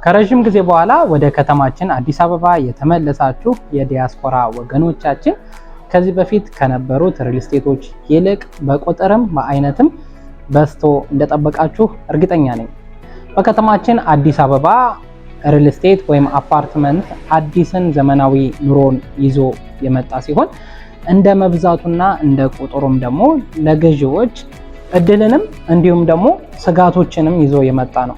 ከረዥም ጊዜ በኋላ ወደ ከተማችን አዲስ አበባ የተመለሳችሁ የዲያስፖራ ወገኖቻችን ከዚህ በፊት ከነበሩት ሪል ስቴቶች ይልቅ በቁጥርም በአይነትም በዝቶ እንደጠበቃችሁ እርግጠኛ ነኝ። በከተማችን አዲስ አበባ ሪል ስቴት ወይም አፓርትመንት አዲስን ዘመናዊ ኑሮን ይዞ የመጣ ሲሆን እንደ መብዛቱና እንደ ቁጥሩም ደግሞ ለገዢዎች እድልንም እንዲሁም ደግሞ ስጋቶችንም ይዞ የመጣ ነው።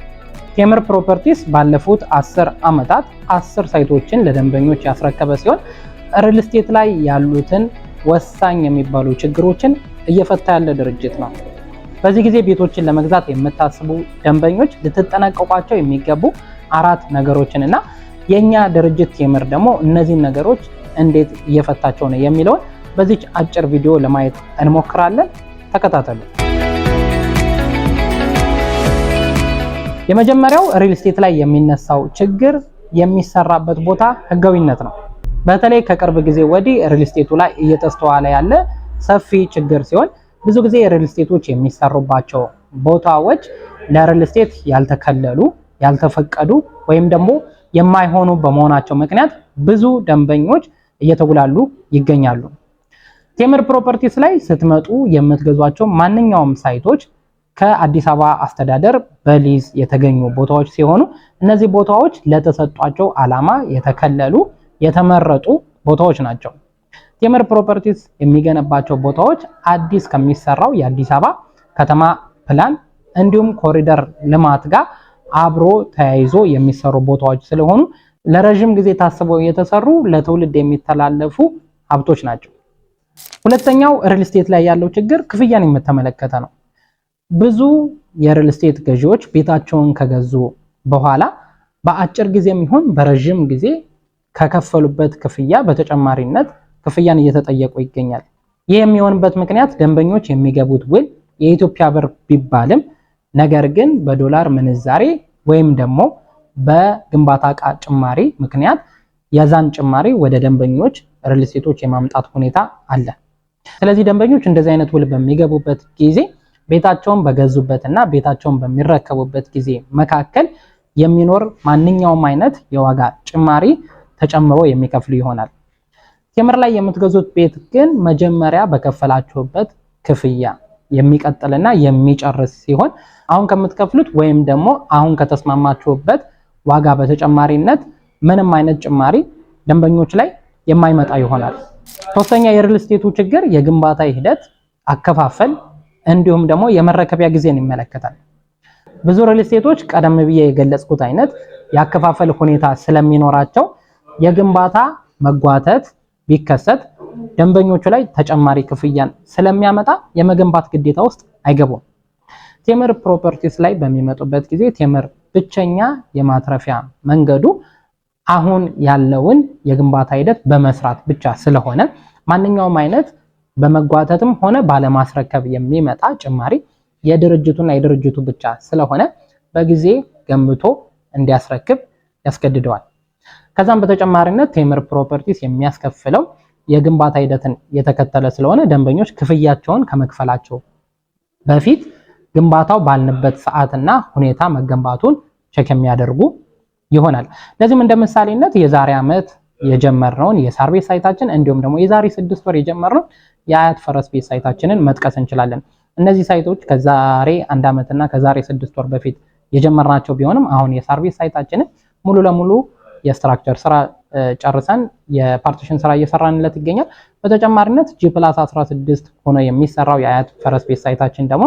ቴምር ፕሮፐርቲስ ባለፉት 10 ዓመታት 10 site ኦችን ለደንበኞች ያስረከበ ሲሆን ሪል ስቴት ላይ ያሉትን ወሳኝ የሚባሉ ችግሮችን እየፈታ ያለ ድርጅት ነው። በዚህ ጊዜ ቤቶችን ለመግዛት የምታስቡ ደንበኞች ልትጠነቀቋቸው የሚገቡ አራት ነገሮችን እና የኛ ድርጅት ቴምር ደግሞ እነዚህን ነገሮች እንዴት እየፈታቸው ነው የሚለውን በዚች አጭር ቪዲዮ ለማየት እንሞክራለን። ተከታተሉ። የመጀመሪያው ሪል ስቴት ላይ የሚነሳው ችግር የሚሰራበት ቦታ ህጋዊነት ነው። በተለይ ከቅርብ ጊዜ ወዲህ ሪል ስቴቱ ላይ እየተስተዋለ ያለ ሰፊ ችግር ሲሆን ብዙ ጊዜ ሪል ስቴቶች የሚሰሩባቸው ቦታዎች ለሪል ስቴት ያልተከለሉ፣ ያልተፈቀዱ ወይም ደግሞ የማይሆኑ በመሆናቸው ምክንያት ብዙ ደንበኞች እየተጉላሉ ይገኛሉ። ቴምር ፕሮፐርቲስ ላይ ስትመጡ የምትገዟቸው ማንኛውም site ኦች ከአዲስ አበባ አስተዳደር በሊዝ የተገኙ ቦታዎች ሲሆኑ እነዚህ ቦታዎች ለተሰጧቸው ዓላማ የተከለሉ የተመረጡ ቦታዎች ናቸው። ቴምር ፕሮፐርቲስ የሚገነባቸው ቦታዎች አዲስ ከሚሰራው የአዲስ አበባ ከተማ ፕላን እንዲሁም ኮሪደር ልማት ጋር አብሮ ተያይዞ የሚሰሩ ቦታዎች ስለሆኑ ለረዥም ጊዜ ታስበው የተሰሩ ለትውልድ የሚተላለፉ ሀብቶች ናቸው። ሁለተኛው ሪል ስቴት ላይ ያለው ችግር ክፍያን የተመለከተ ነው። ብዙ የሪል ስቴት ገዢዎች ቤታቸውን ከገዙ በኋላ በአጭር ጊዜም ይሁን በረዥም ጊዜ ከከፈሉበት ክፍያ በተጨማሪነት ክፍያን እየተጠየቁ ይገኛል። ይህ የሚሆንበት ምክንያት ደንበኞች የሚገቡት ውል የኢትዮጵያ ብር ቢባልም ነገር ግን በዶላር ምንዛሬ ወይም ደግሞ በግንባታ ዕቃ ጭማሪ ምክንያት የዛን ጭማሪ ወደ ደንበኞች ሪል ስቴቶች የማምጣት ሁኔታ አለ። ስለዚህ ደንበኞች እንደዚህ አይነት ውል በሚገቡበት ጊዜ ቤታቸውን በገዙበት እና ቤታቸውን በሚረከቡበት ጊዜ መካከል የሚኖር ማንኛውም አይነት የዋጋ ጭማሪ ተጨምሮ የሚከፍሉ ይሆናል። ቴምር ላይ የምትገዙት ቤት ግን መጀመሪያ በከፈላችሁበት ክፍያ የሚቀጥልና የሚጨርስ ሲሆን አሁን ከምትከፍሉት ወይም ደግሞ አሁን ከተስማማችሁበት ዋጋ በተጨማሪነት ምንም አይነት ጭማሪ ደንበኞች ላይ የማይመጣ ይሆናል። ሶስተኛ የሪል ስቴቱ ችግር የግንባታ ሂደት አከፋፈል እንዲሁም ደግሞ የመረከቢያ ጊዜን ይመለከታል። ብዙ ሪል ስቴቶች ቀደም ብዬ የገለጽኩት አይነት የአከፋፈል ሁኔታ ስለሚኖራቸው የግንባታ መጓተት ቢከሰት ደንበኞቹ ላይ ተጨማሪ ክፍያን ስለሚያመጣ የመገንባት ግዴታ ውስጥ አይገቡም። ቴምር ፕሮፐርቲስ ላይ በሚመጡበት ጊዜ ቴምር ብቸኛ የማትረፊያ መንገዱ አሁን ያለውን የግንባታ ሂደት በመስራት ብቻ ስለሆነ ማንኛውም አይነት በመጓተትም ሆነ ባለማስረከብ የሚመጣ ጭማሪ የድርጅቱና የድርጅቱ ብቻ ስለሆነ በጊዜ ገንብቶ እንዲያስረክብ ያስገድደዋል። ከዛም በተጨማሪነት ቴምር ፕሮፐርቲስ የሚያስከፍለው የግንባታ ሂደትን የተከተለ ስለሆነ ደንበኞች ክፍያቸውን ከመክፈላቸው በፊት ግንባታው ባልንበት ሰዓትና ሁኔታ መገንባቱን check የሚያደርጉ ይሆናል። ለዚህም እንደ ምሳሌነት የዛሬ ዓመት የጀመርነውን የሳር ቤት site ኣችን እንዲሁም ደግሞ የዛሬ 6 ወር የጀመርነውን የአያት ፈረስ ቤት site ኣችንን መጥቀስ እንችላለን። እነዚህ site ኦች ከዛሬ አንድ ዓመትና ከዛሬ 6 ወር በፊት የጀመርናቸው ቢሆንም አሁን የሳር ቤት site ኣችንን ሙሉ ለሙሉ የ structure ስራ ጨርሰን የ partition ስራ እየሰራንለት ይገኛል። በተጨማሪነት G+16 ሆኖ የሚሰራው የአያት ፈረስ ቤት site ኣችን ደግሞ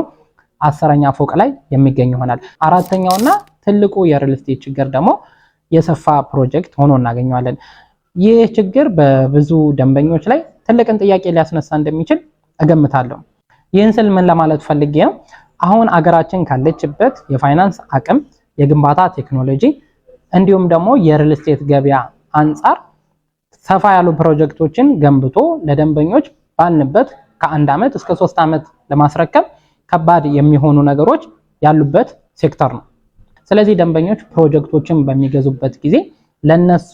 10ኛ ፎቅ ላይ የሚገኝ ይሆናል። አራተኛውና ትልቁ የሪል ስቴት ችግር ደግሞ የሰፋ ፕሮጀክት ሆኖ እናገኘዋለን። ይህ ችግር በብዙ ደንበኞች ላይ ትልቅን ጥያቄ ሊያስነሳ እንደሚችል እገምታለሁ። ይህን ስል ምን ለማለት ፈልጌ ነው? አሁን አገራችን ካለችበት የፋይናንስ አቅም፣ የግንባታ ቴክኖሎጂ እንዲሁም ደግሞ የሪል ስቴት ገበያ አንጻር ሰፋ ያሉ ፕሮጀክቶችን ገንብቶ ለደንበኞች ባልንበት ከአንድ ዓመት እስከ 3 ዓመት ለማስረከብ ከባድ የሚሆኑ ነገሮች ያሉበት ሴክተር ነው። ስለዚህ ደንበኞች ፕሮጀክቶችን በሚገዙበት ጊዜ ለነሱ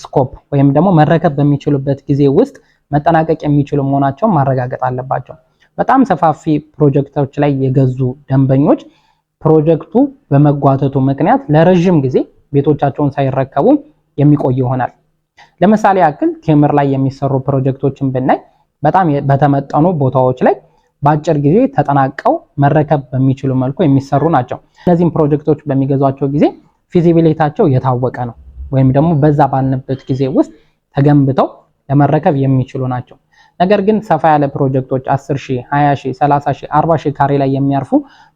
scope ወይም ደግሞ መረከብ በሚችሉበት ጊዜ ውስጥ መጠናቀቅ የሚችሉ መሆናቸውን ማረጋገጥ አለባቸው። በጣም ሰፋፊ ፕሮጀክቶች ላይ የገዙ ደንበኞች ፕሮጀክቱ በመጓተቱ ምክንያት ለረዥም ጊዜ ቤቶቻቸውን ሳይረከቡ የሚቆይ ይሆናል። ለምሳሌ ያክል ቴምር ላይ የሚሰሩ ፕሮጀክቶችን ብናይ በጣም በተመጠኑ ቦታዎች ላይ በአጭር ጊዜ ተጠናቀው መረከብ በሚችሉ መልኩ የሚሰሩ ናቸው። እነዚህም ፕሮጀክቶች በሚገዟቸው ጊዜ feasibility ያቸው የታወቀ ነው፣ ወይም ደግሞ በዛ ባልንበት ጊዜ ውስጥ ተገንብተው ለመረከብ የሚችሉ ናቸው። ነገር ግን ሰፋ ያለ ፕሮጀክቶች 10 ሺህ፣ 20 ሺህ፣ 30 ሺህ፣ 40 ሺህ ካሬ ላይ የሚያርፉ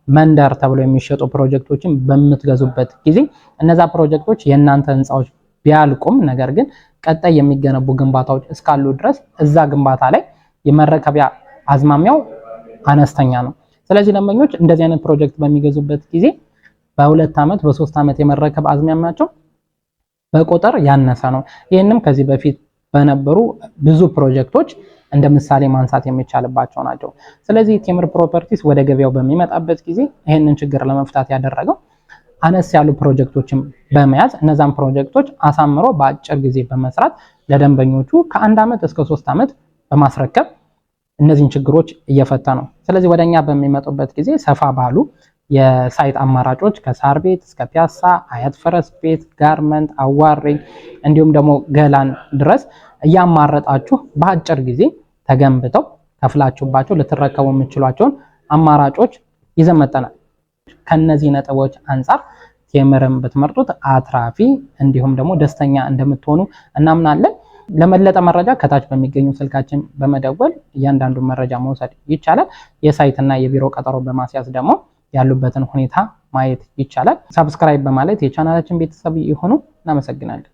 መንደር ተብሎ የሚሸጡ ፕሮጀክቶችን በምትገዙበት ጊዜ እነዛ ፕሮጀክቶች የእናንተ ህንፃዎች ቢያልቁም ነገር ግን ቀጣይ የሚገነቡ ግንባታዎች እስካሉ ድረስ እዛ ግንባታ ላይ የመረከቢያ አዝማሚያው አነስተኛ ነው። ስለዚህ ደንበኞች እንደዚህ አይነት ፕሮጀክት በሚገዙበት ጊዜ በ2 ዓመት በ3 ዓመት የመረከብ አዝማሚያቸው በቁጥር ያነሰ ነው። ይህንም ከዚህ በፊት በነበሩ ብዙ ፕሮጀክቶች እንደ ምሳሌ ማንሳት የሚቻልባቸው ናቸው። ስለዚህ ቴምር ፕሮፐርቲስ ወደ ገበያው በሚመጣበት ጊዜ ይህንን ችግር ለመፍታት ያደረገው አነስ ያሉ ፕሮጀክቶችን በመያዝ እነዛን ፕሮጀክቶች አሳምሮ በአጭር ጊዜ በመስራት ለደንበኞቹ ከ1 ዓመት እስከ 3 ዓመት በማስረከብ እነዚህን ችግሮች እየፈታ ነው። ስለዚህ ወደኛ በሚመጡበት ጊዜ ሰፋ ባሉ የ site አማራጮች ከሳር ቤት እስከ ፒያሳ፣ አያት ፈረስ ቤት፣ ጋርመንት፣ አዋሬ እንዲሁም ደግሞ ገላን ድረስ እያማረጣችሁ በአጭር ጊዜ ተገንብተው ከፍላችሁባቸው ልትረከቡ የምትችሏቸውን አማራጮች ይዘን መጥተናል። ከነዚህ ነጥቦች አንጻር ቴምርን ብትመርጡት አትራፊ እንዲሁም ደግሞ ደስተኛ እንደምትሆኑ እናምናለን። ለበለጠ መረጃ ከታች በሚገኙ ስልካችን በመደወል እያንዳንዱን መረጃ መውሰድ ይቻላል። የ site ና የቢሮ ቀጠሮ በማስያዝ ደግሞ ያሉበትን ሁኔታ ማየት ይቻላል። Subscribe በማለት የቻናላችን ቤተሰብ ይሁኑ። እናመሰግናለን።